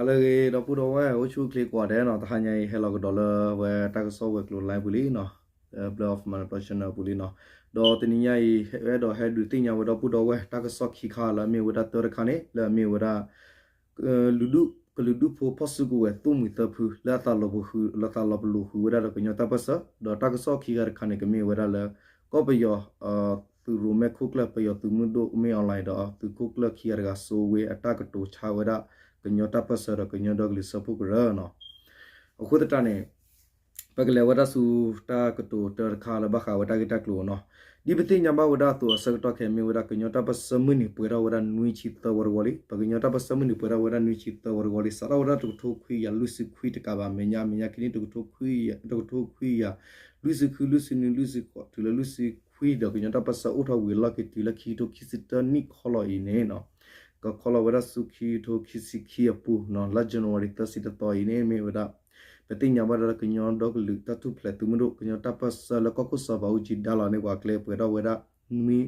ဟါလၢအဂ့ၤ ဒီပုၢ်ဒီဝဲၢ် အိၣ်ဆူၣ်အိၣ်ချ့ကိးဂၤဒဲးနီၤ, တဟါညါအံၤ ဟဲလီၤကဒီးလၢဝဲတၢ်ကစီၣ်ဝဲၤကျိၤ line ပူၤလံနီၤ, လၢ Blood of Manipur Channel ပူၤလံနီၤ. ဒီးတနံၤညါအံၤ အဲၣ်ဒိးဟဲဒုးသ့ၣ်ညါဝဲဒီပုၢ်ဒီဝဲၢ် တၢ်ကစီၣ်ခံခါလၢအမ့ၢ်ဝဲဒၣ်တၢတခါန့ၣ် လၢအမ့ၢ်ဝဲဒၣ် ကလုာ်ဒူၣ်ဖိဖီၣ်စုကဝဲၤ သိၣ်မှံၤသၢဖု လၢအသးလီၤပလိာ်ဃုာ် လၢသးလီၤပလိာ်ဃုာ်ဝဲဒၣ်ဒီးကညီတၢ်ပၢၢ်ဆၢ, ဒီးတၢ်ကစီၣ်ခံခါတခါန့ၣ် ကမ့ၢ်ဝဲဒၣ်လၢ ကီၢ်ပယီၤ သုးရိၣ်မဲခိၣ်ကျၢၢ် ပယီၤသုးမုၢ်ဒိၣ် မင်းအောင်လှိုင် ဒီးသုးခိၣ်ကျၢၢ်ခံဂၤတဂၤ စိုးဝင်း အတၢ်ကတိၤဆါဝဲဒၣ် ကညီတၢ်ပၢၢ်ဆၢဒီးကညီဒီကလုာ်စၢဖှိၣ်ကရၢနီၤ. အဃိသတးန့ၣ် ပကလဲၤဝဲဒၣ်ဆူတၢ်ကတိၤတၢတခါလၢဘၣ်ဃးဝဲတၢ်ဂ့ၢ်တၢ်ကျိၤနီၤ. ဒ်ပသ့ၣ်ညါဘၣ်ဝဲဒၣ်အသိး အဆၢကတီၢ်ခဲအံၤ မ့ၢ်ဝဲဒၣ်ကညီတၢ်ပၢၢ်ဆၢမုၢ်နံၤပှဲၤထီၣ်ဝဲဒၣ်နွံဆံသၢဝီတဝီလံ. ပကညီတၢ်ပၢၢ်ဆၢမုၢ်နံၤပှဲၤထီၣ်ဝဲဒၣ်နွံဆံသၢဝီတဝီလံ. စးထီၣ်ဝဲဒၣ်တကထိခွံကယၤလွံၢ်ဆံခွံတကးဘၣ် အမဲာ်ညါ အမဲာ်ညါခံနံၣ် တကထိခွံကယၤ လွံၢ်ဆံဃု လွံၢ်ဆံနွံ လွံၢ်ဆံဃိး တုၤလၢလွံၢ်ဆံခွံ ဒီးကညီတၢ်ပၢၢ်ဆၢအိၣ်ထီၣ်ဝံၤအလီၢ်ခံ တုၤလၢခံကထိခံဆံတၢနံၣ်ခီလီၤအံၤန့ၣ်နီၤ, ကခီလီၤဝဲဒၣ်ဆူခံကထိခံဆံခံအပူၤနီၤ, လါ January သၢဆံတသီအံၤန့ၣ် မ့ၢ်ဝဲဒၣ် ပသ့ၣ်ညါဘၣ်ဒၣ်လၢကညီဒီကလုာ်တၢ်ထူၣ်ဖျဲးသုးမုၢ်ဒိၣ် ကညီတၢ်ပၢၢ်ဆၢလၢကီၢ်ခိၣ်စီၤဘးအူကၠံဒါလီၤန့ၣ် ပှၤကျဲပှဲၤထီၣ်ဝဲဒၣ်နွံ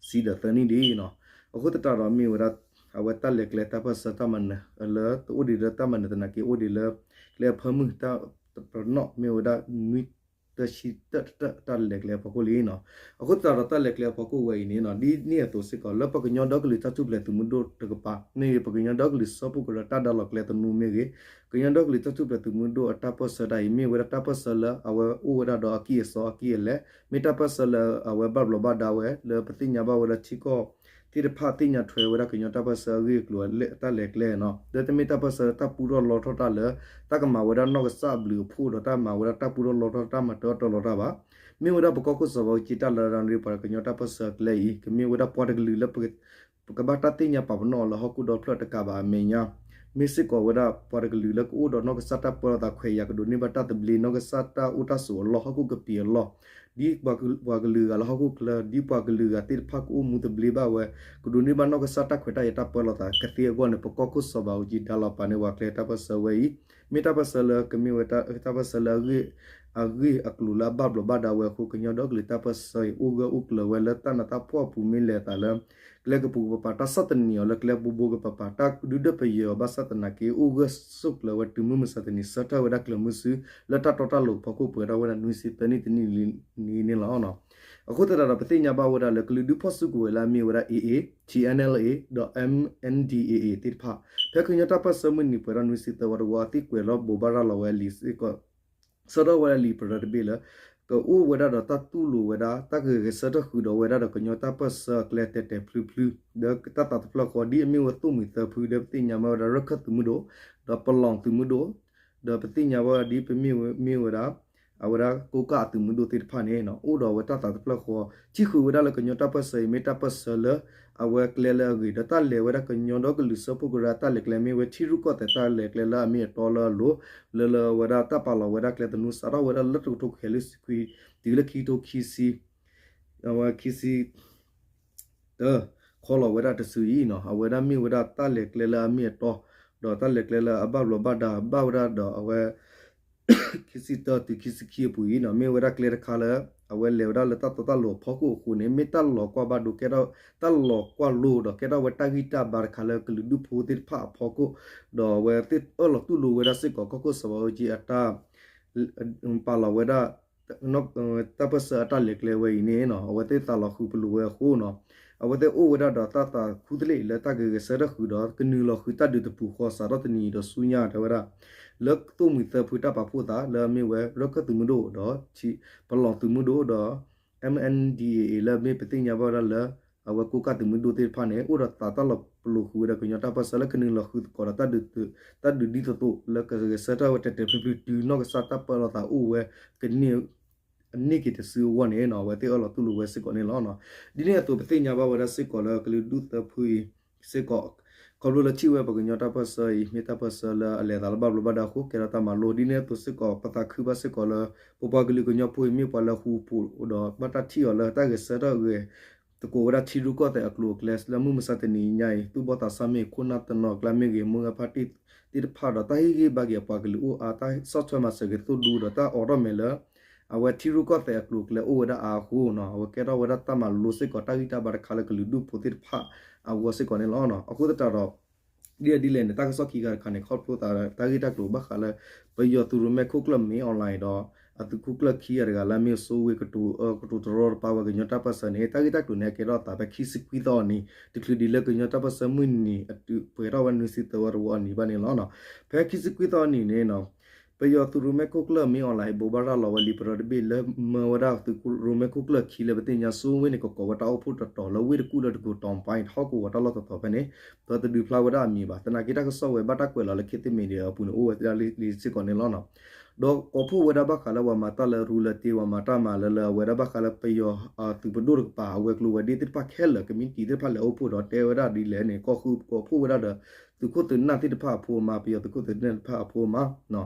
ဆံဒီးသၢနံၣ်ဒ်အံၤနီၤ. အဃိသတးဒီးမ့ၢ်ဝဲဒၣ် အဝဲတၢ်လဲၤကျဲတၢ်ပၢၢ်ဆၢတၢ်မၤနၢၤ လၢတအိၣ်ဒံးလၢတၢ်မၤနၢၤသနာ်က့ အိၣ်ဒံးလၢ ကျဲအဖၢမုၢ်တၢ်တပနီၣ် မ့ၢ်ဝဲဒၣ်နွံ တဆံတၢတၢ တၢ်လဲၤကျဲအဖီခိၣ်လံနီၤ. အဃိသတးဒီးတၢ်လဲၤကျဲအဖီခိၣ်ဝဲအံၤန့ၣ်နီၤ, ဒ်န့ၣ်အသိးစ့ၢ်ကီး လၢပကညီဒီကလုာ်တၢ်ထူၣ်ဖျဲးသုးမုၢ်ဒိၣ်တကပၤ မ့ၢ်ဂ့ၤပကညီဒီကလုာ်စၢဖှိၣ်ကရၢတၢ်ဒါလီၤကျဲသနူမ့ၢ်ဂ့ၤ, ကညီဒီကလုာ်တၢ်ထူၣ်ဖျဲးသုးမုၢ်ဒိၣ်အတၢ်ပၢၢ်ဆၢတၢ်အံၤ မ့ၢ်ဝဲဒၣ်တၢ်ပၢၢ်ဆၢလၢအဝဲအိၣ်ဝဲဒၣ်ဒီးအကံၢ်အစီအကံၢ်အလဲ, မ့ၢ်တၢ်ပၢၢ်ဆၢလၢအဝဲဘၣ်ဘျီးဘၣ်ဒါဝဲ လၢပသ့ၣ်ညါဘၣ်ဝဲလၢထံကီၢ်သ့ၣ်တဖၣ်သ့ၣ်ညါထွဲဝဲဒၣ်ကညီတၢ်ပၢၢ်ဆၢအဂ့ၢ်အကျိၤအတၢ်လဲၤကျဲနီၤ, လၢတမ့ၢ်တၢ်ပၢၢ်ဆၢလၢတၢ်ပူထီၣ်လီထီၣ်တၢ်လၢ တၢ်ကမၤဝဲဒၣ်နီၢ်ကစၢ်အဘျုးအဖှိၣ်ဒီးတၢ်မၤဝဲဒၣ်တၢ်ပူထီၣ်လီထီၣ်တၢ်မၤတၢ်အၢတၢ်လီတၢ်ဘၣ်. မ့ၢ်ဝဲဒၣ်ပကီၢ်ခိၣ်စီၤဘးအူကၠံတၢ်လၢတၢ်ရ့ပှၤကညီတၢ်ပၢၢ်ဆၢကျဲအံၤ ကမ့ၢ်ဝဲဒၣ်ပှၤတကလုာ်လၢ ပကဘၣ်တၢ်သ့ၣ်ညါပာ်ပနီၣ်အီၤလၢဟီၣ်ခိၣ်ဒီဖျၢၣ်တကးဘၣ်အမဲာ်ညါ, မ့ၢ်စ့ၢ်ကီးဝဲဒၣ်ပှၤတကလုာ်လၢကအိၣ်ဒီးနီၢ်ကစၢ်တၢ်ပၢလီၤသးခွဲးယာ် ကဒိးန့ၢ်ဘၣ်တၢ်သဘျ့ နီၢ်ကစၢ်တၢ်အိၣ်တၢ်ဆိးအလီၢ် ဟီၣ်ခိၣ်ကပံာ်အလီၢ်, ဒ်ပှၤကလုာ်ဂၤလၢဟီၣ်ခိၣ်ချၢ ဒ်ပှၤကလုာ်ဂၤသ့ၣ်တဖၣ်ကအိၣ်မူသဘျ့ဘၣ်ဝဲ ကဒိးန့ၢ်ဘၣ်နီၢ်ကစၢ်တၢ်ခွဲးတၢ်ယာ်တၢ်ပၢလီၤသးကသ့အဂီၢ်န့ၣ် ပကီၢ်ခိၣ်စီၤဘးအူကၠံဒါလီၤပာ်န့ၢ်ပှၤကျဲတၢ်ပၢၢ်ဆၢဝဲအံၤ, မ့ၢ်တၢ်ပၢၢ်ဆၢလၢကမ့ၢ်ဝဲတၢ်ပၢၢ်ဆၢလၢ အဂ့ၢ်အကျိၤလၢအဘၣ်ဘျီးဘၣ်ဒါဝဲအဃိ ကညီဒီကလုာ်တၢ်ပၢၢ်ဆၢအံၤ အိၣ်ဂၢၢ်အိၣ်ကျၢၤဝဲလၢတၢ်နးတၢ်ဖှီၣ်အပူၤ မ့ၢ်လဲၤသးလၢ ကျဲကပူၤကပပၤ တၢ်ဆီၣ်သနံးအီၤလၢကျဲဘိဘိကပပၤ တၢ်ဒုၣ်ဒွဲၣ်ပယဲၤအီၤဘၣ်ဆၣ်သနာ်က့ အိၣ်ဂၢၢ်ဆိးကျၢၤဝဲတုၤမုၢ်မဆါတနံၤ ဆၢထၢၣ်ဝဲဒၣ်ကျၢၤမုဆူ လၢတၢ်တီတၢ်လိၤအဖီခိၣ် ပှဲၤထီၣ်ဝဲဒၣ်နွံဆံသၢနံၣ်တနံၣ်လံန့ၣ်လီၤ. အဃိသတးဒီး ပသ့ၣ်ညါဘၣ်ဝဲဒၣ်လၢကလုာ်ဒူၣ်ဖီၣ်စုကဝဲၤလၢအမ့ၢ်ဝဲဒၣ် A A, T N L A ဒီး M N D A A သ့ၣ်တဖၣ် ဖဲကညီတၢ်ပၢၢ်ဆၢမုၢ်နံၤပှဲၤထီၣ်နွံဆံသၢဝီတဝီ အသံကွဲးလီၤဘိးဘၣ်ရၤလီၤဝဲအလံာ်စ့ၢ်ကီး ဆၢထၢၣ်ဝဲဒၣ်လံာ်ပရၢတဘ့ၣ်လၢ ကအိၣ်ဝဲဒၣ်ဒီးတၢ်တူၢ်လိာ်ဝဲဒၣ် တၢ်ကဂဲၤဆၢထၢၣ်ဃုာ်ဒီးဝဲဒၣ်ဒီးကညီတၢ်ပၢၢ်ဆၢအကျဲတဲာ်တဲာ်ဖျုးဖျုး ဒီးတၢ်သးတဖျၢၣ်ဃီ ဒ်အမ့ၢ်ဝဲသိၣ်မှံၤသၢဖု ဒီးပသ့ၣ်ညါမ့ၢ်ဝဲဒၣ် ရၢၢ်ခၢၣ်သုးမုၢ်ဒိၣ် ဒီးပလီၢ်သုးမုၢ်ဒိၣ် ဒီးပသ့ၣ်ညါဝဲဒၣ်ဒ်ပမ့ၢ်ဝဲ မ့ၢ်ဝဲဒၣ် အဝဲဒၣ်ကိးကၢ်အသုးမုၢ်ဒိၣ်သ့ၣ်တဖၣ်န့ၣ် အိၣ်ဒီးဝဲတၢ်သးတဖျၢၣ်ဃီ ထံၣ်ဃုာ်ဝဲဒၣ်လၢကညီတၢ်ပၢၢ်ဆၢအံၤ မ့ၢ်တၢ်ပၢၢ်ဆၢလၢ အဝဲကျဲလၢအဂ့ၤ ဒီးတၢ်လဲၤဝဲဒၣ်ကညီဒီကလုာ်စၢဖှိၣ်ကရၢအတၢ်လဲၤကျဲ မ့ၢ်ဝဲထံရူၢ်ကီၢ်သဲးတၢ်လဲၤကျဲလၢအမ့ၢ်အတီလၢအလိၤ လၢလၢဝဲဒၣ်တၢ်ပာ်လီၤဝဲဒၣ်ကျဲသနူ စးထီၣ်ဝဲဒၣ်လၢတကထိကယၤလွံၢ်ဆံခွံ တုၤလၢခံကထိခံဆံ အဝဲခံဆံ တၢ ခီလီၤဝဲဒၣ်တစုအံၤနီၤ အဝဲဒၣ်မ့ၢ်ဝဲဒၣ်တၢ်လဲၤကျဲလၢအမ့ၢ်အတီ ဒီးတၢ်လဲၤကျဲလၢအဘၣ်ဘျီးဘၣ်ဒါ ဘၣ်ဝဲဒၣ်ဒီးအဝဲ ခံဆံတၢတုၤခံဆံခံအပူၤအံၤနီၤ မ့ၢ်ဝဲဒၣ်ကျဲတခါလၢ အဝဲလဲၤဝဲဒၣ်လၢတၢ်တီတၢ်လိၤအဖီခိၣ်အဃိန့ၣ် မ့ၢ်တၢ်လီၤကွၢ်ဘၣ်ဒိ ကဲထီၣ် တၢ်လီၤကွၢ်လိဒီးကဲထီၣ်ဝဲတၢ်ဂံၢ်တၢ်ဘါတခါလၢကလုာ်ဒူၣ်ဖိသ့ၣ်တဖၣ်အဖီခိၣ် ဒီးအဝဲသ့ၣ်အၢၣ်လီၤတူၢ်လိာ်ဝဲဒၣ်စ့ၢ်ကီး ကီၢ်ခိၣ်စီၤဘးအူကၠံအတၢ် ပာ်လီၤဝဲဒၣ် တၢ်ပၢၢ်ဆၢအတၢ်လဲၤကျဲဝဲအံၤန့ၣ်နီၤ အဝဲသ့ၣ်သးလီၤဃုာ်ပလိာ်ဝဲအဃိနီၤ အဝဲသ့ၣ်အိၣ်ဝဲဒၣ်ဒီးတၢ်သးခူတလ့ၢ်လၢတၢ်ကဂဲၤဆၢထၢၣ်ဃုာ်ဒီး ကနုာ်လီၤဃုာ်တၢ်ဒုးတပူၤဃီစးထီၣ်တနံၤအံၤဒီးဆူညါတဲဝဲဒၣ် လၢသိၣ်မှံၤသၢဖုတၢ်ပာ်ဖှိၣ်သး လၢအမ့ၢ်ဝဲရၢၢ်ခၢၣ်သုးမုၢ်ဒိၣ်ဒီး ပလီၢ်သုးမုၢ်ဒိၣ်ဒီး M N D A A လၢအမ့ၢ်ပသ့ၣ်ညါဘၣ်ဝဲဒၣ်လၢ အဝဲကိးကၢ်သုးမုၢ်ဒိၣ်သ့ၣ်တဖၣ်န့ၣ် အိၣ်ဒီးသးတၢ်လီၤပလိာ်ဃုာ်ဝဲဒီးကညီတၢ်ပၢၢ်ဆၢလၢကနုာ်လီၤဃုာ်သကိးဒီး တၢ်ဒုးဒ်သိးသိးလၢကဂဲၤဆၢထၢၣ်ဝဲတဲာ်တဲာ်ဖျုးဖျုးတုၤနီၢ်ကစၢ်တၢ်ပၢလီၤသးအိၣ်ဝဲ အန့ၢ်က့ၤတစုအဂီၢ်န့ၣ်နီၤ အဝဲသ့ၣ်အၢၣ်လီၤတူၢ်လိာ်ဝဲစ့ၢ်ကီးန့ၣ်လီၤ. ဒ်န့ၣ်အသိးပသ့ၣ်ညါဘၣ်ဝဲဒၣ်စ့ၢ်ကီးလၢကလုာ်ဒူၣ်သၢဖုအံၤစ့ၢ်ကီး ခီဖျိလၢထံၣ်ဝဲပှၤကညီတၢ်ပၢၢ်ဆၢအံၤ မ့ၢ်တၢ်ပၢၢ်ဆၢလၢအလဲၤသးလၢဘၣ်ဘျီးဘၣ်ဒါအဃိ ကဲထီၣ်တၢ်မၤလိ ဒ်န့ၣ်အသိးစ့ၢ်ကီး ပသးခုဘၣ်စ့ၢ်ကီးလၢ ပပှၤကလုာ်ကညီဖိအံၤ မ့ၢ်ပှၤလၢဃူဖိးဒီး ဘၣ်တၢ်ထံၣ်အီၤလၢတၢ်ဂဲၤဆၢထၢၣ်ဂဲၤ သကိးဝဲဒၣ်ထံရူၢ်ကီၢ်သဲးအကျိၤအကျဲ လၢမုၢ်မဆါတနံၤညါအံၤ သူၣ်ဘီၣ်သးစၢ်မ့ၢ်ဂ့ၤ ခိၣ်နၢ်တနီၤအကျါမ့ၢ်ဂ့ၤ မိၢ်ဂၢ်ဖါတံၢ်သ့ၣ်တဖၣ်ဒီး တၢ်ဟ့ၣ်ဂံၢ်ဟ့ၣ်ဘါက့ၤအပှၤကလုာ်အိၣ်အါ တၢ်ဆီၣ်ထွဲမၤစၢၤက့ၤသိၣ်ဒူဒီး တၢ်အိးထီၣ်မဲာ်လၢ အဝဲထံရူၢ်ကီၢ်သဲးအကျိၤအကျဲအိၣ်ဝဲဒၣ်အါအဃိနီၤ အဝဲကဲထီၣ်ဝဲဒၣ်တၢ်မၤလိစ့ၢ်ကီး တၢ်ဂံၢ်တၢ်ဘါတခါလၢကလုာ်ဒူၣ်ဖိသ့ၣ်တဖၣ်အဂီၢ်စ့ၢ်ကီးန့ၣ်လီၤ. အဃိသတးဒီး ဒ်လဲၣ်ဒ်လဲၣ်န့ၣ် တၢ်ကစီၣ်ခံဂၤတခါန့ၣ် ခီဖျိသးတၢ်ဂ့ၢ်တၢ်ကျိၤဘၣ်ဃးလၢ ပယီၤသုးရိၣ်မဲခိၣ်ကျၢၢ်မ့ၢ် online ဒီး အသုးခိၣ်ကျၢၢ်ခံဂၤတဂၤလၢအမ့ၢ်စိဝ့ၢ်ကတိၤ ကတိၤတရီတပါဝဲကညီတၢ်ပၢၢ်ဆၢန့ၣ် တၢ်ဂ့ၢ်တၢ်ကျိၤန့ၣ် အကဲထီၣ်အသးဖဲခံဆံခွံသီအနံၤ တချုးဒံးလၢကညီတၢ်ပၢၢ်ဆၢမုၢ်နံၤအတုၤပှဲၤထီၣ်ဝဲနွံဆံသၢဝီတဝီအနံၤဘၣ်န့ၣ်လီၤ. ဖဲခံဆံခွံသီအနံၤန့ၣ် ပယီၤသုးရိၣ်မဲခိၣ်ကျၢၢ်မ့ၢ် online ဘိးဘၣ်ရၤလီၤဝဲလံာ်ပရၢတဘ့ၣ်လၢမၢဝဲဒၣ်သုးရိၣ်မဲခိၣ်ကျၢၢ်ခံလၢပသ့ၣ်ညါစိဝ့ၢ်န့ၣ် ကကိးဝဲတၢ်အိၣ်ဖှိၣ်တတီၤလၢဝ့ၢ်တကူၣ်လၢတကိၤတီၤပၤအံၤ ဟီၣ်ကဝီၤတၢ်လီၢ်တတီၤဖဲန့ၣ် ဒီးတဒုးဖျါဝဲဒၣ်အမံၤဘၣ်. သနာ်က့တၢ်ကစီၣ်ဝဲဘၣ်တၢ်ကွဲးလီၤလၢ ခေတ်သစ် Media အပူၤန့ၣ် အိၣ်ဝဲဒၣ်လံစ့ၢ်ကီးန့ၣ်လီၤ. ဒီးကိးဖှိၣ်ဝဲဒၣ်ဘၣ်ဃးလၢပှၤမၤတၢ်လၢရူလၢတ့ ပှၤမၤတၢ်မၤလၢလၢအဝဲဒၣ်ဘၣ်ဃးလၢပယီၤ သုးပဒိၣ်တကပၤ အဝဲၤကျိၤဝဲၤဒ့သ့ၣ်တဖၣ်ခဲလၢာ် ကမံးတံာ်သ့ၣ်တဖၣ်လဲၤအိၣ်ဖှိၣ်ဒီးတဲဝဲဒၣ်ဒ်လဲၣ်န့ၣ် ကိးဃုာ်ကိးဖှိၣ်ဝဲဒၣ်ဒီး သုးခိၣ်သုးနၢ်သ့ၣ်တဖၣ်အဖိအမါ ပယီၤသုးခိၣ်သုးနၢ်သ့ၣ်တဖၣ်အဖိအမါ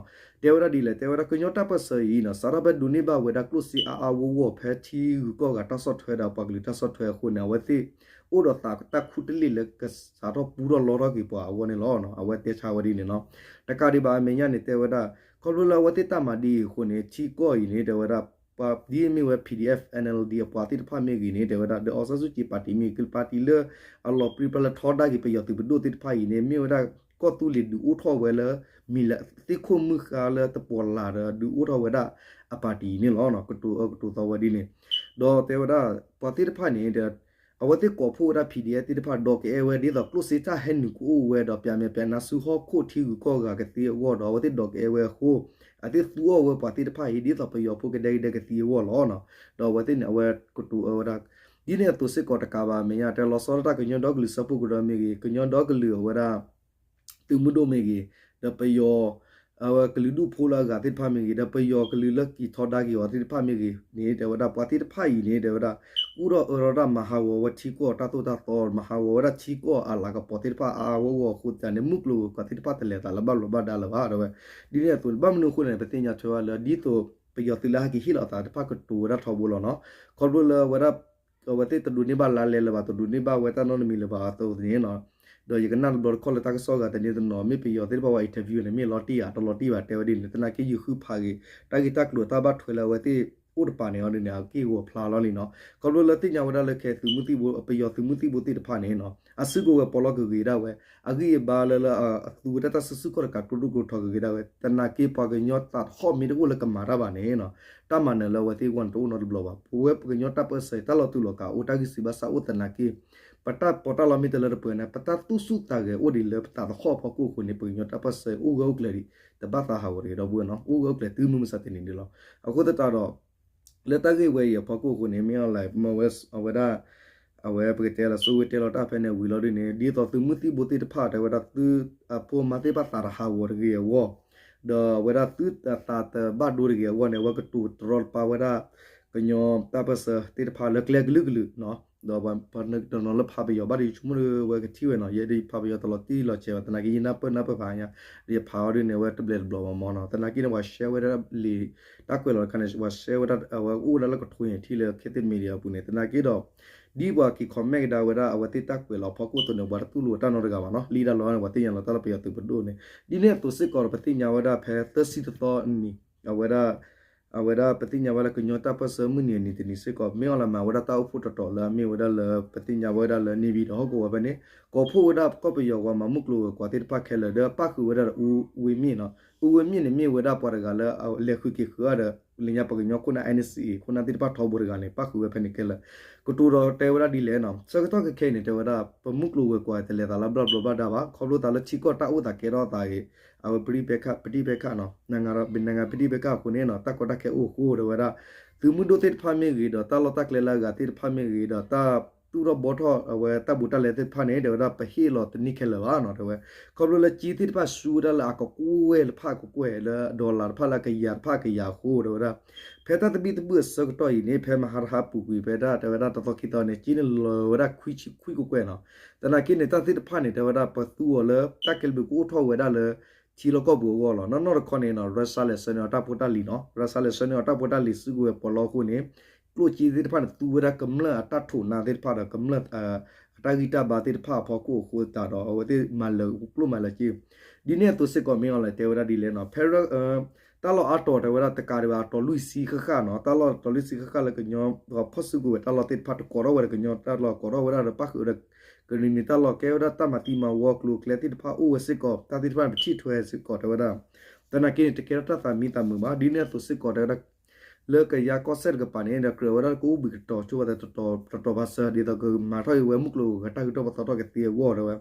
တဲဝဲဒၣ်ဒ်လဲၣ် တဲဝဲဒၣ်ကညီတၢ်ပၢၢ်ဆၢအံၤန့ၣ် စးထီၣ်ဖဲဒိးန့ၢ်ဘၣ်ဝဲဒၣ်ကျိၣ်စ့အါအါဂီၢ်ဂီၢ် ဖဲထံဂုၤကီၢ်ဂၤတၢ်ဆီၣ်ထွဲဒီးပှၤကလုာ်တၢ်ဆီၣ်ထွဲအဃိန့ၣ် အဝဲသ့ၣ် အိၣ်ဒီးသးတၢ်ခူတလ့ၢ်လၢကစးထီၣ်ပူထီၣ်လီထီၣ်က့ၤပှၤအဂီၢ်န့ၣ်လီၤ. အဝဲတဲဆါဝဲဒ်န့ၣ်လီၤ. တကးဒံးဘၣ်အမဲာ်ညါန့ၣ် တဲဝဲဒၣ် ခီဖျိလၢအဝဲသ့ၣ်တၢ်မၤဒ်အံၤအဃိန့ၣ် ထံကီၢ်အံၤန့ၣ် တဲဝဲဒၣ် ပှၤဒ်အမ့ၢ်ဝဲ PDF NLD အပှၤသ့ၣ်တဖၣ်မ့ၢ်ဂ့ၤန့ၣ် တဲဝဲဒၣ် ဒီး အောင်ဆန်းစုကြည် ပၣ်တံၣ်မ့ၢ်ဂ့ၤ ပၣ်တံၣ်လၢ အလီၤပြံပြါလၢထီဒါက့ၤပယီၤသုးပဒိၣ်သ့ၣ်တဖၣ်အံၤန့ၣ် မ့ၢ်ဝဲဒၣ်ကီၢ်သူလ့ၤဒုးအိၣ်ထီၣ်ဝဲလၢ မံၤလၢသ့ၣ်ခိၣ်မုၢ်ဃါလၢတပီၤလၢ်ဒီး ဒုးအိၣ်ထီၣ်ဝဲဒၣ်အပၣ်တံၣ်အံၤန့ၣ်လီၤ. ကတိၤအၢကတိၤသီဝဲဒ်န့ၣ် ဒီးတဲဝဲဒၣ် ပှၤသ့ၣ်တဖၣ်န့ၣ် အဝဲသ့ၣ်ကိးဖှိၣ်ဝဲဒၣ် PDF သ့ၣ်တဖၣ် ဒီးကအဲၣ်ဝဲဒ်သိးကျိၣ်စ့တၢ်ဟဲနုာ်ကအိၣ်ဝဲဒီး ပျးမဲာ်ပျးနါဆူဟီၣ်ခိၣ်ထံဂုၤကီၢ်ဂၤကသ့အဂီၢ်ဒီး အဝဲသ့ၣ်ဒီးကအဲၣ်ဝဲအဃိ အဝဲသ့ၣ်သူအီၤဝဲပှၤသ့ၣ်တဖၣ်အံၤ ဒ်သိးပယီၤဖိကဒဲကဒဲကသံအဂီၢ်လီၤ. ဒီးအဝဲသ့ၣ်န့ၣ် အဝဲကတိၤအၢဝဲဒၣ် ဒ်န့ၣ်အသိးစ့ၢ်ကီးတကးဘၣ် အမဲာ်ညါတဲလီၤဆီဒၣ်တၢ် ကညီဒီကလုာ်စၢဖှိၣ်ကရၢမ့ၢ်ဂ့ၤ ကညီဒီကလုာ်အဝဲဒၣ် သုးမုၢ်ဒိၣ်မ့ၢ်ဂ့ၤ ဒီးပယီၤ အဝဲကလုာ်ဒူၣ်ဖိလၢအဂၤသ့ၣ်တဖၣ်မ့ၢ်ဂ့ၤ ဒီးပယီၤကလုာ်လၢက့ၤထီဒါက့ၤအီၤသ့ၣ်တဖၣ်မ့ၢ်ဂ့ၤန့ၣ် တဲဝဲဒၣ်ပှၤသ့ၣ်တဖၣ်အံၤန့ၣ် တဲဝဲဒၣ် ကူၣ်ထီၣ်အၢထီၣ်တၢ်မၤဟးဂီၤဝဲထံကီၢ်တၢ်သိၣ်တၢ်သီ မၤဟးဂီၤဝဲဒၣ်ထံကီၢ်အလၤကပီၤသ့ၣ်တဖၣ်အါအါဂီၢ်ဂီၢ်အဃိသတးန့ၣ် မုၢ်ကျိၤဝဲၤကွာ်သ့ၣ်တဖၣ်တလဲၤသးလၢဘၣ်ဘျီးဘၣ်ဒါလၢၤဘၣ် တဲဝဲ ဒ်န့ၣ်အသိး ဘၣ်မနုၤအဃိလဲၣ်န့ၣ် ပသ့ၣ်ညါထွဲဝဲလၢ ဒ်သိးပယီၤသုးလၢဟဲက့ၤဟ့ၣ်လီၤအသးတဖၣ်ကတိၤဝဲဒၣ်ထီဘိလီၤနီၤ ခီဖျိလၢအဝဲဒၣ် အဝဲသ့ၣ်တဒိးန့ၢ်ဘၣ်လါလဲလၢၤဘၣ် တဒိးန့ၢ်ဘၣ်ဝဲတၢ်နီတမံၤလၢၤဘၣ်အသိးန့ၣ်နီၤ ဒီးယကနၣ်တဘျီတခီၣ်လၢတၢ်ကစီၣ်ဂၤတန့ၢ်တနီၤ မ့ၢ်ပယီၤသ့ၣ်တဖၣ်ဝဲ interview န့ၣ် မ့ၢ်လီၤတံၢ်ဧါ တလီၤတံၢ်ဘၣ်တဲဝဲဒ်န့ၣ် သနာ်က့ယုၢ်ဃုဖးဂ့ၤ တၢ်ဂ့ၢ်တၢ်ကျိၤတၢ်ဘၣ်ထွဲလၢအဝဲသ့ၣ်အိၣ်တပၤန့ၣ်အီၤဒ်န့ၣ် အက့ၢ်ဂီၤဖျါလီၤလံနီၤ ခီဖျိလၢသ့ၣ်ညါဝဲဒၣ်လၢခဲသုးမုၢ်သံၣ်ဘိ ပယီၤသုးမုၢ်သံၣ်ဘိသ့ၣ်တဖၣ်န့ၣ်နီၤ အစုကဝဲၤပီးလီၢ်ကဂ့ၤဒၣ်ဝဲ အဂံၢ်အဘါလၢလၢအသူဝဲဒၣ်တၢ်စုဆူၣ်ခီၣ်တကးကျိဒိၣ်ကျိထီကဂ့ၤဒၣ်ဝဲ သနာ်က့ပှၤကညီသးသဟီၣ်မ့ၢ်တအိၣ်လၢကမၤတၢ်ဘၣ်န့ၣ်နီၤ တၢ်မၤနၢၤလၢအဝဲသ့ၣ်အဂီၢ်န့ၣ် တအိၣ်နီတဘျီဘၣ် ပဝဲပကညီတၢ်ပၢၢ်ဆၢ တၢ်လီၤတူာ်လီၤကာ်အိၣ် တၢ်ဂံၢ်စၢ်ဘါစၢ်အိၣ်သနာ်က့ ပတၢ်ပီးတၢ်လီမ့ၢ်တလၢတပှဲၤန့ၣ် ပတၢ်သူၣ်ဆူၣ်သးဂဲၤအိၣ်ဒံးလၢပသးသဟီၣ်အဖီခိၣ်အဃိန့ၣ် ပကညီတၢ်ပၢၢ်ဆၢအိၣ်ဂၢၢ်အိၣ်ကျၢၤဒံး တဘၣ်သးဟးဂီၤတဂ့ၤဒီပုၢ်ဝဲၢ်နီၤ အိၣ်ဂၢၢ်အိၣ်ကျၢၤတုၤမုၢ်မဆါတနံၤဒံးလီၤ. အဃိသတးဒီး လၢတၢ်ဂ့ၢ်ဝဲအံၤအဖီခိၣ်အဃိန့ၣ် မ့ၢ်အီၤလဲၣ် မ့ၢ်ဝဲ အဝဲဒၣ် အဝဲပကတဲလၢ စိဝ့တဲလီၤတၢ်ဖဲန့ၣ်ဝံၤလီၤဒ်န့ၣ် ဒ်သိးသုးမုၢ်သံၣ်ဘိသ့ၣ်တဖၣ် တဲဝဲဒၣ်သုးအဖိအမါသ့ၣ်တဖၣ်သးတဟးဂီၤတဂ့ၤအဂီၢ် ဒီးအဝဲဒၣ်သုးအသးတဘၣ်ဒိတဂ့ၤအဂီၢ်န့ၣ် အဝဲကတိၤတရီတပါဝဲဒၣ် ကညီတၢ်ပၢၢ်ဆၢသ့ၣ်တဖၣ်လၢကျဲကလုာ်ကလုာ်နီၤ ဒီးပှၤတနီၤလၢဖးပယီၤဘၣ်ဒီး ယဆိကမိၣ်ဒီးဝဲကထံၣ်ဝဲနီၤ ယဲဒၣ်ယဖးပယီၤတလီၤတံၢ်လီၤဆဲးဘၣ် သနာ်က့ယနၢ်ပၢၢ်နၢ်ပၢၢ်ဖးညါ ဒီးယဖးအီၤဒ်န့ၣ် အဝဲတဘျဲးတဘျီဘၣ်မနီၤ သနာ်က့န့ၣ် ပှၤရှဲဝဲဒၣ်လံာ်တၢ်ကွဲးလီၤတခါန့ၣ် ပှၤရှဲဝဲဒၣ် အဝဲအိၣ်ဝဲဒၣ်လၢကထိအံၤထံၣ်လၢ ခေတ်သစ် Media အပူၤန့ၣ် သနာ်က့ဒီး ဒ်ပှၤက့ၤ comment ကဒါဝဲဒၣ် အဝဲသ့ၣ်တၢ်ကွဲးလီၤအဖီခိၣ်အသိးန့ၣ် ပှၤတတူၢ်လိာ်တၢ်နီတဂၤဘၣ်နီၤ လံာ်တၢ်လီၤန့ၣ် ပှၤသ့ၣ်ညါလီၤတၢ်လၢပယီၤသုးပဒိၣ်န့ၣ် ဒ်န့ၣ်အသိးစ့ၢ်ကီးဒီး ပသ့ၣ်ညါဝဲဒၣ်ဖဲသၢဆံတသီနံၤ အဝဲဒၣ် အဝဲဒၣ်ပသ့ၣ်ညါဝဲလၢကညီတၢ်ပၢၢ်ဆၢမုၢ်နံၤအနံၤတနံၤစ့ၢ်ကီး မ့ၢ်အီၤလၢမၤဝဲဒၣ်တၢ်အိၣ်ဖှိၣ်တတီၤလၢအမ့ၢ်ဝဲဒၣ်လၢ ပသ့ၣ်ညါဝဲဒၣ်လၢ နေပြည်တော် ဟီၣ်ကဝီၤဖဲန့ၣ် ကိးဖှိၣ်ဝဲဒၣ်ကီၢ်ပယီၤပှၤမၤမုၢ်ကျိၤဝဲၤကွာ်သ့ၣ်တဖၣ်ခဲလၢာ် ဒီးပၣ်ဃုာ်ဝဲဒၣ်ဒီး ဦးဝင်းမြင့်နီၤ ဦးဝင်းမြင့်န့ၣ် မ့ၢ်ဝဲဒၣ်ပှၤတဂၤလၢလဲၤဃုာ်က့ၤဃုာ်အီၤဒီး လၢညါပှၤကညီခိၣ်နၢ် NCA ခိၣ်နၢ်သ့ၣ်တဖၣ်ထီဘိတဂၤန့ၣ် ပၣ်ဃုာ်ဝဲဖဲန့ၣ်ခဲလၢာ် ကတိၤဒီးတဲဝဲဒၣ်ဒ်လဲၣ်နီၤ ဆၢကတီၢ်ခဲခဲအံၤန့ၣ် တဲဝဲဒၣ် ပမုၢ်ကျိၤဝဲၤကွာ်တလဲၤသးလၢဘျီဘျီဘၣ်ဒါဘၣ် ခီဖျိသးလၢထံကီၢ်တၢ်အိၣ်သးကဲထီၣ်သးဂ့ၤ အဝဲပဋိပက္ခ ပဋိပက္ခနီၤ နိုင်ငံတော် နိုင်ငံပဋိပက္ခအဃိန့ၣ်နီၤ တၢ်ကီတၢ်ခဲအိၣ်အဃိ တဲဝဲဒၣ် သုးမုၢ်ဒိၣ်သ့ၣ်တဖၣ်မ့ၢ်ဂ့ၤဒီး တၢ်လီၢ်တၢ်ကျဲလၢအဂၤသ့ၣ်တဖၣ်မ့ၢ်ဂ့ၤဒီး တၢ်သူၣ်ထီၣ်ဘှီထီၣ်အဝဲတၢ်ဘူးတၢ်လဲသ့ၣ်တဖၣ်န့ၣ် တဲဝဲဒၣ် ပဟ့ၣ်လီၤတန့ၢ်ခဲလၢာ်ဘၣ်နီၤ တဲဝဲ ခီဖျိလၢကၠ့သ့ၣ်တဖၣ်ဆူဝဲဒၣ်လၢအကကွဲၢ်တဖၣ်ကကွဲၢ်လၢ dollar တဖၣ်လၢအကယၤတဖၣ်ကယၤအဃိ တဲဝဲဒၣ် ဖဲတၢ်သဘံၣ်သဘုၣ်အဆၢကတီၢ်အံၤန့ၣ် ဖဲမဟါတဟါပူၤကွံာ်ဖဲဒၣ် တဲဝဲဒၣ်တသီခံသီန့ၣ် ကၠ့န့ၣ်လီၤဝဲဒၣ်ခွံဆံခွံကကွဲၢ်နီၤ သနာ်က့န့ၣ် တၢ်သ့ၣ်တဖၣ်န့ၣ် တဲဝဲဒၣ် ပသူအီၤလၢတၢ်ကဲဘျုးကအိၣ်ထီၣ်ဝဲဒၣ်လၢ ထံလီၢ်ကီၢ်ပူၤအဂီၢ်လီၤ. နီၢ်နီၢ်တခီန့ၣ်နီၤ Russia လဲၤဆှၢန့ၢ်အီၤတၢ်ဖိတၢ်လံၤနီၤ Russia လဲၤဆှၢန့ၢ်အီၤတၢ်ဖိတၢ်လံၤစုကဝဲၤပီးလီအဃိန့ၣ် ကျိၣ်ကၠ့သ့ၣ်တဖၣ်န့ၣ် သူဝဲဒၣ်ကမျၢၢ်အတၢ်ထိးနါသ့ၣ်တဖၣ်ဒီး ကမျၢၢ် အတၢ်ဂံၢ်တၢ်ဘါသ့ၣ်တဖၣ်အဖီခိၣ်အဃိသတးဒီး အဝဲသ့ၣ်မၤလၢာ်ကျိၣ်မၤလၢာ်ကၠ့ ဒ်န့ၣ်အသိးစ့ၢ်ကီး မ့ၢ်အီၤလဲၣ် တဲဝဲဒၣ်ဒ်လဲၣ်နီၤ ဖဲ ဖဲ တၢ်လီၢ်အါတီၤတဲဝဲဒၣ်တကးဒံးဘၣ် အတီၤလွံၢ်ဆံဃၣ်ဃၣ်နီၤ, တၢ်လီၢ်တီၤလွံၢ်ဆံဃၣ်ဃၣ်လၢကညီဖီၣ်စုကဝဲၤတၢ်လီၢ်သ့ၣ်တဖၣ်တကိးထီၣ်ဝဲဒီးကညီတၢ်လီၢ် ကိးထီၣ်ဝဲဒၣ်ဒီးပၣ်ဃုာ်ဒီး ကရံၣ်နံၤတၢ်လီၢ် ကဲဝဲဒၣ်တၢ်မၤသံမၤဝီ ကျိၤကျဲသ့ၣ်တဖၣ်အိၣ်ဝဲစ့ၢ်ကီး တၢ်သ့ၣ်တဖၣ်န့ၣ် ပထံၣ်ထွဲစ့ၢ်ကီးတဲဝဲဒၣ် သနာ်က့န့ၣ် တကဲထီၣ်တၢ်သးမံသးမုာ်ဘၣ်. ဒ်န့ၣ်အသိးစ့ၢ်ကီးတဲဝဲဒၣ် လၢကယၤကီၢ်စဲၣ်တကပၤန့ၣ်ဒီး ကြၢးဝဲဒၣ်ကအိၣ်ဘှံးကတီၤဆိဝဲသတး တတီၤဘၣ်ဆၢ ဒ်သိးကမၤထီၣ်က့ၤဝဲမုၢ်ကျိၤဝဲၤကွာ်တၢ်ဂုၤထီၣ်ပသီထီၣ်ကသ့အဂီၢ်တဲဝဲ.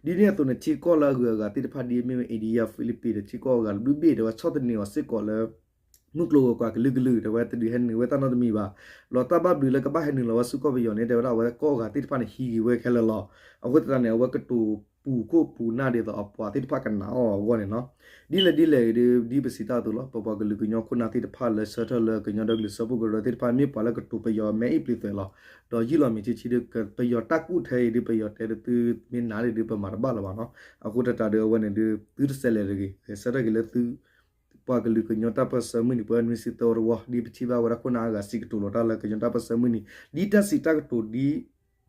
ဒ်န့ၣ်အသိးန့ၣ် ထံကီၢ်လၢအဂုၤအဂၤသ့ၣ်တဖၣ်ဒ်အမ့ၢ်ဝဲ India Philippines ဒီးထံကီၢ်အဂၤတဘျုးဘ့ၣ်တဲဝဲ ဆီၣ်သနံးအီၤစ့ၢ်ကီးလၢ မုၢ်ကျိၤဝဲၤကွာ်ကလုာ်ကလုာ်တဲဝဲ တဒုးဟဲနုာ်ဝဲတၢ်နီတမံၤဘၣ်. လီၤတၢ်ဘၣ်ဘျုးလၢကဘၣ်ဟဲနုာ်လီၤဝဲဆူကီၢ်ပယီၤန့ၣ် တဲဝဲဒၣ်အဝဲကီၢ်အဂၤသ့ၣ်တဖၣ်န့ၣ် ဟံးက့ၤဝဲခဲလၢာ်လီၤ. အဃိသတးန့ၣ် အဝဲကတိၤပူၤခိၣ်ပူၤနၢ်ဒ်သိးအပှၤသ့ၣ်တဖၣ်ကနာ်အီၤအဂီၢ်န့ၣ်လီၤ. ဒ်လဲၣ်ဒ်လဲၣ်ဂ့ၤဒီး ဒ်ပစံးတၢ်အသိးလီၤ. ပပှၤကလုာ်ကညီခိၣ်နၢ်သ့ၣ်တဖၣ်လၢဆၢထၢၣ်လၢကညီဒီကလုာ်စၢဖှိၣ်ကရၢသ့ၣ်တဖၣ် မ့ၢ်ပှၤလၢကတိၤပယီၤမဲအံၤပျံၤသွဲးလီၤ. ဒီးယံာ်လီၤမံၤဆံဆံဒီး ပယီၤတၢ်ကူၣ်ထဲအံၤဒီး ပယီၤတဲဒီးသုမ့ၢ်နာ်လံဒီး ပမၤတဘၣ်လၢၤဘၣ်နီၤ. အဃိသတးဒီးအဝဲန့ၣ်ဒီး သုတဆဲးလဲၤတဂ့ၤ ဂဲၤဆၢထၢၣ်က့ၤလၢသု ပှၤကလုာ်ကညီတၢ်ပၢၢ်ဆၢမုၢ်နံၤ ပှဲၤနွံဆံသၢဝီတဝီ ဒ်ပထံၣ်ဘၣ်ဝဲဒၣ်ခိၣ်နၢ်အါဂၤစံးကတိၤလီၤတၢ်လၢကညီတၢ်ပၢၢ်ဆၢမုၢ်နံၤ ဒ်တၢ်စံးတၢ်ကတိၤဒ်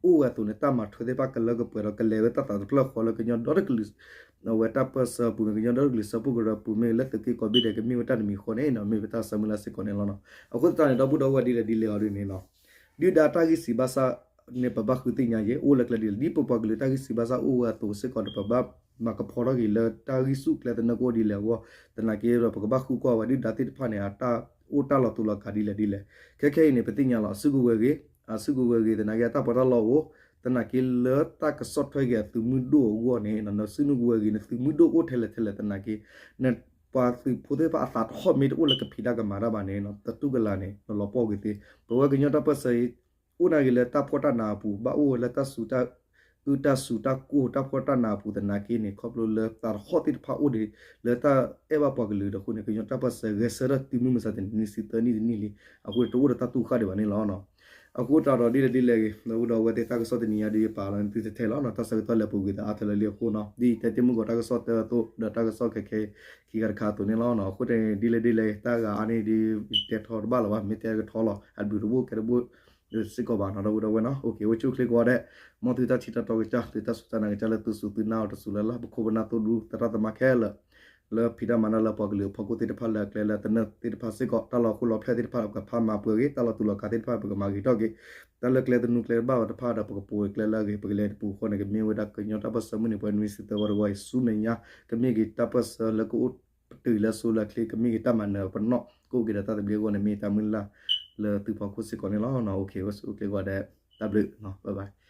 အိၣ်ဝဲအသိးန့ၣ် တၢ်မၤထွဲသ့ၣ်တဖၣ်ကလၢကပှဲၤဒီး ကလဲၤဝဲတၢ်သးတဖျၢၣ်ဃီလၢကညီဒီတကလုာ် အဝဲတၢ်ပၢၢ်ဆၢပူၤမ့ၢ် ကညီဒီတကလုာ်စၢဖှိၣ်ကရၢပူၤမ့ၢ် လၢသုးက့ကိးဘ့ၣ်ဒဲး ကမ့ၢ်ဝဲတၢ်တမံၤဃီန့ၣ် မ့ၢ်ဝဲတၢ်ဆၢမုၢ်လၢ်စ့ၢ်ကီးန့ၣ်လီၤ. အဃိသတးန့ၣ် ဒီပုၢ်ဒီဝဲၢ်ဒ်လဲၣ်ဒ်လဲၣ်အီၤဒ်န့ၣ်လီၤ. ဒုၣ်ဒါတၢ်ဂံၢ်စၢ်ဘါစၢ်န့ၣ် ပဘၣ်ဃုသ့ၣ်ညါယဲ အိၣ်လၢကျဲဒ်လဲၣ် ဒ်ပပှၤကလုာ်တၢ်ဂံၢ်စၢ်ဘါစၢ်အိၣ်ဝဲအသိးစ့ၢ်ကီးဒီး ပဘၣ်မၤကဖီထီၣ်က့ၤလၢတၢ်ဂံၢ်ဆူၣ်ကျဲသနၢၣ်ကအိၣ်ဒ်လဲၣ်အဂီၢ် သနာ်က့ဒီး ပကဘၣ်ဃုကွၢ်ဝဲဒုၣ်ဒါသ့ၣ်တဖၣ်န့ၣ် အတၢ်အိၣ်တၢ်လီၤတူာ်လီၤကာ်ဒ်လဲၣ်ဒ်လဲၣ်. ခဲခဲအံၤန့ၣ် ပသ့ၣ်ညါလီၤ အစုကဝဲၤဂ့ၤ အစုကဝဲၤဂ့ၤ သနာ်က့အတၢ်ပီးတၢ်လီအိၣ် သနာ်က့လၢတၢ်ကဆီၣ်ထွဲက့ၤအသုးမုၢ်ဒိၣ်အဂီၢ်န့ၣ် နစုနုကဝဲၤဂ့ၤ နသုးမုၢ်ဒိၣ်အိၣ်ထဲလဲၣ်ထဲလဲၣ်သနာ်က့ နပှၤသုးဖိသ့ၣ်တဖၣ်အသးတဟီၣ်မ့ၢ်တအိၣ်လၢကဖံးတၢ်ကမၤတၢ်ဘၣ်န့ၣ် တတူၢ်ကလာ်န့ၣ် နလီၤပှီၢ်ကွံာ်သ့. ပဝဲကညီတၢ်ပၢၢ်ဆၢ အိၣ်နာ်က့ၤလၢတၢ်ဖှီၣ်တၢ်နးအပူၤ ဘၣ်အိၣ်ဝဲလၢတၢ်စူၤတၢ်အုၣ်တၢ်စူၤတၢ်ကိၢ်တၢ်ဖှီၣ်တၢ်နးအပူၤသနာ်က့န့ၣ် ခီဖျိလၢသးတဟီၣ်သ့ၣ်တဖၣ်အိၣ်ဒံး လၢတၢ်အဲၣ်ဘၣ်ပှၤကလုာ်ဒီးအဃိန့ၣ် ကညီတၢ်ပၢၢ်ဆၢဂဲၤဆၢထၢၣ်တုၤမုၢ်မဆါတနံၤ နွံဆံသၢနံၣ်တနံၣ်လံ. အဃိန့ၣ် တအိၣ်ဒီးတၢ်တူၢ်ဃာ်ဒံးဘၣ်န့ၣ်လီၤ. အဃိသတးဒီးဒ်လဲၣ်ဒ်လဲၣ်ဂ့ၤ ဒီပုၢ်ဒီဝဲၢ်သ့ၣ် တၢ်ကစီၣ်တနံၤညါဒ်ယပာ်လီၤန့ၣ် သုတထဲလီၤနီၤ တၢ်ဆၢကတီၢ်လဲၤပူၤကွံာ်သးအါထဲလၢာ်လံအဃိနီၤ ဒ်ယတဲတ့ၢ်မုၢ်ကီးတၢ်ကစီၣ်တၢ်အသိး ဒီးတၢ်ကစီၣ်ခဲခဲခံဂၤတခါအသိးန့ၣ်လီၤ. အဃိန့ၣ် ဒ်လဲၣ်ဒ်လဲၣ် တၢ်ဂၤအါန့ၣ်ဒ် ယတဲထီတဘၣ်လၢၤဘၣ် မ့ၢ်တဲကထီလီၤ အဘျုးတဘိၣ်ကဲတဘိၣ် စ့ၢ်ကီးဘၣ်နီၤ ဒီပုၢ်ဒီဝဲၢ်နီၤ အိၣ်ဆူၣ်အိၣ်ချ့ကိးဂၤဒဲး မ်သုတၢ်ထံၣ်တၢ်တီကစၢ် သုတၢ်စူၢ်တၢ်နာ်ကစၢ်လၢသုစူၢ်သုနာ်အီၤတစူၢ်လၢ်လၢ် ပခိၣ်ပနၢ်သိၣ်ဒူသရၣ်သမါခဲလၢာ် လၢဖံးတၢ်မၤတၢ်လၢပှၤကလုာ်အဖီခိၣ်သ့ၣ်တဖၣ်လၢကျဲလၢသနၢၣ်သ့ၣ်တဖၣ်စ့ၢ်ကီး တၢ်လီၤဟိလီၤဖျဲၣ်သ့ၣ်တဖၣ် ပကဖးမၤပှဲၤဂ့ၤ တၢ်လီၤတူာ်လီၤကာ်သ့ၣ်တဖၣ် ပကမၤဂ့ၤထီၣ်က့ၤ တၢ်လၢကျဲသနူကျဲတဘၣ်တဖၣ်ဒီး ပကပိာ်ကျဲလၢအဂ့ၤ ပကလဲၤတပူၤဃီန့ၣ် ကမ့ၢ်ဝဲဒၣ်ကညီတၢ်ပၢၢ်ဆၢမုၢ်နံၤပှဲၤနွံဆံသၢဝီတဝီအံၤ ဆူမဲာ်ညါ ကမ့ၢ်က့ၤတၢ်ပၢၢ်ဆၢလၢကအိၣ်ပတုာ်လၢအဆိလၢအချ့ ကမ့ၢ်က့ၤတၢ်မၤနၢၤပနီၣ် ကအိၣ်က့ၤဒီးတၢ်သဘျ့အဂီၢ်န့ၣ် မ့ၢ်တၢ်မုၢ်လၢ်လၢသုဖီခိၣ်စ့ၢ်ကီးန့ၣ်လီၤ. အိၣ်ဆူၣ်အိၣ်ချ့ကိးဂၤဒဲး တၢ်ဘျုး bye bye